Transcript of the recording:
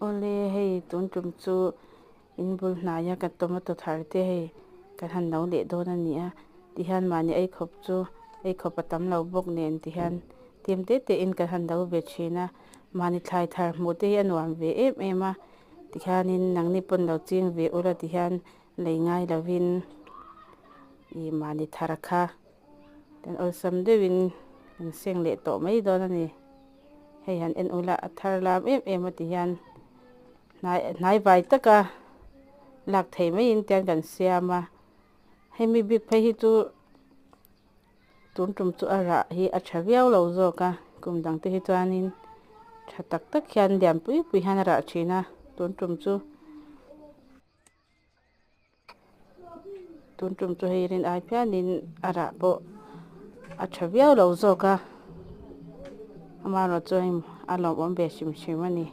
Awle hei tun tum chu in bul hnaia kan tomato thar te hei kan han lo leh dawn a ni a tihian mahni ei khawp chu ei khawp a tam lo bawk nen tihian tlem te te in kan han lo ve thin a mahni thlai thar hmuh te hi a nuam ve em em a tikhianin nangni pawn lo ching ve ula tihian lei ngai lovin ih mahni thar kha kan awlsam deuhin kan seng leh tawh mai dawn a ni. Hei han en ula a thar lam em em a ti hian hnai hnai vai taka lak thei mai in tian kan siam a hemi bik phei hi chu tun tum chu a rah hi a tha viau lo zawk a kum dang te hi chuanin tha tak tak hian lian pui pui hian a rah thin a tun tum chu. Tun tum chu hei rin ai phianin a rah pawh a tha viau lo zawk a amaherawh chu hei a lawmawm ve hrim hrim a ni.